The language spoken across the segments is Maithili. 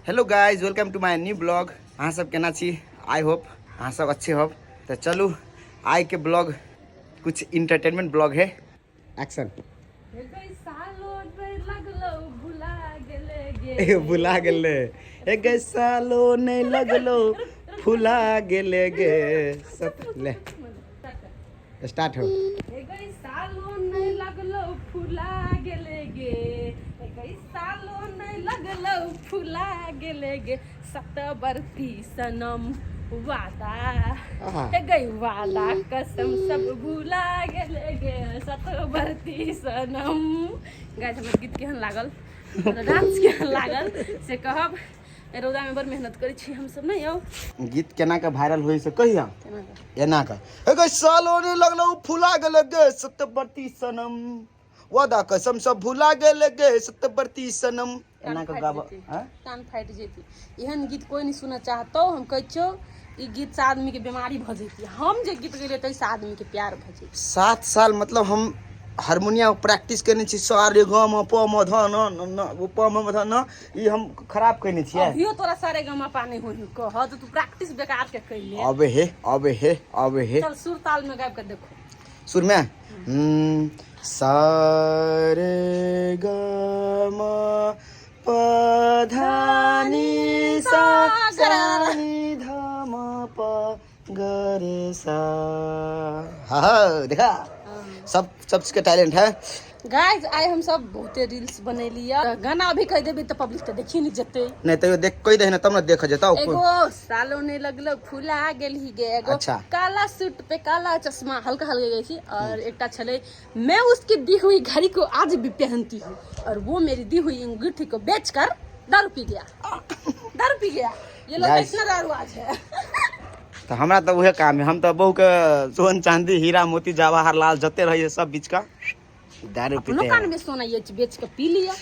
Hello guys, welcome to my new blog. अहाँ सब केना छी? I hope अहाँ सब अच्छे होब। तऽ चलू, आइ के ब्लॉग कुछ इंटरटेनमेंट ब्लॉग है। एक्शन। भुला गेलै, हे सालो नहि लगलो फुला गेले गे सत ले स्टार्ट हो। सालो नहि लगलो फुला गेले गे, सालो नहि लगलो फुला गेले गे, सतबरती सनम वादा हे गई वादा कसम सब भुला गेले गे सतबरती सनम। गाइस, हमर गीत केहन लागल, डांस केहन लागल से कहब। रौदा में बड़ मेहनत करै छी हमसब नहि यौ। गीत केना के वायरल होई से कहिया एना के हे गई सालो ने लगलो फुला गेले गे सतबरती सनम वादा कसम सब भुला गेले गे सतबरती सनम, एना के गाब। कान फाटि जेती। एहन गीत कोई नहीं सुनऽ चाहतौ। हम कहै छियौ, ई गीत से आदमी के बीमारी भऽ जेती। हम जे गीत गेलियै ताहिसँ आदमी के प्यार भऽ जेती। 7 साल मतलब हम हारमोनिया प्रैक्टिस केने छी। सा रे ग म प म ध न न न उ प म ध न, ई हम खराब केने छियै। अभियो तोरा सारे गमा पा नहीं होई कह तऽ तू प्रैक्टिस बेकार के कैले। अब हे, अब हे, अब हे। चल, सुर ताल में गाबि के देखो। सुर में सा रे ग म प ध नि सा सा नि ध म प ग रे सा। हाँ हाँ, देखा, सब सब चीज के टैलेंट है। गाइस, आइ हम सब बहुते रील्स बनेलियै। गाना अभी कहि देबै तऽ पब्लिक तऽ देखिए नहि जेतै। नहीं तैयो देख, कहि दे ने तब ने देख जेतौ। एगो सालो नहीं लगलो फुला गेलही गे, एगो काला सूट पे काला चश्मा, हल्का हल्का गई थी। और एकटा छलै, मैं उसकी दी हुई घड़ी को आज भी पहनती हूँ और वो मेरी दी हुई अंगूठी को बेच कर दारू पी गया, दारू पी गया। ये लोग Guys. इतना दारू आज है। तऽ हमरा तऽ उहे काम है। हम तऽ बहु के सोन चांदी हीरा मोती जवाहर लाल जते रहिए सब बीच का दारू अपनो पीते कान हैं। में सोना ये बेच के पी लिया।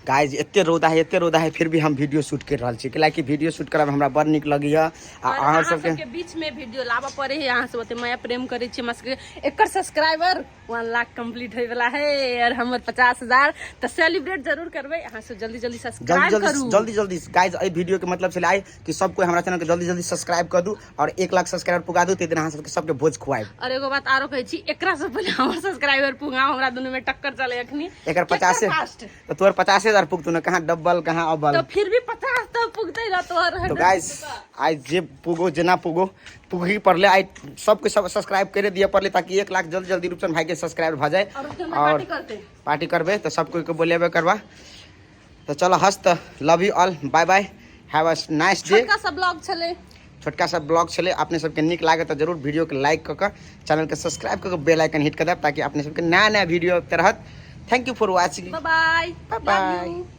गाइज, एते रौदा है, एते रौदा है, फिर भी हम वीडियो शूट कर रहल छी, कैलाकि वीडियो शूट करब हमरा बड़ नीक लगैया आ और अहाँ अहाँ सबके सबके बीच में वीडियो लाबऽ पड़े है। अहाँ सब ओते माया प्रेम करै छी हमरा सबके। एकर सब्सक्राइबर 1 लाख कंप्लीट होय वाला है और हमर 50,000, तऽ सेलिब्रेट जरूर करबै। अहाँ सब जल्दी जल्दी जल्दी सब्सक्राइब जल्दी करू। जल्दी जल्दी। गाइज, एहि वीडियो के मतलब छलै आइ कि सब कोई हमरा चैनल के जल्दी जल्दी सब्सक्राइब कर दू और 1 लाख सब्सक्राइबर पुगा दू, ताहि दिन अहाँ सबके सबके भोज खुआएब। और एगो बात आरो कहै छी, एकरा से पहिले हमर सब्सक्राइबर पुगाओ। हमरा दुनू में टक्कर चले अखनी। एकर 50 फास्ट। तऽ तोहर 50,000 पुगतौ ने, कहाँ डबल कहाँ अब्बल। तो फिर भी 50 तो पुगते रह तोहर। तो गाइस, आइ जे पुगो, जेना पुगो, पुगही पड़ले। आइ सबके सब सब्सक्राइब करे दिए पड़ले ताकि 1 लाख जल्दी जल्दी रूपचंद भाई के सब्सक्राइबर भऽ जाए। और उसके और पार्टी करते। पार्टी करबै तऽ सब कोई के बोलेबे करबा। तऽ चलो हस्त, love you all, bye bye, have a nice day. छोटका सब ब्लॉग छलै। छोटका सब ब्लॉग छलै। अपने सबके नीक लागत तऽ जरूर वीडियो के लाइक कऽ कऽ, चैनल के सब्सक्राइब कऽ कऽ, बेल आइकन हिट कऽ देब ताकि अपने सबके नया नया वीडियो अबिते रहत। Thank you for watching. Bye. Bye bye.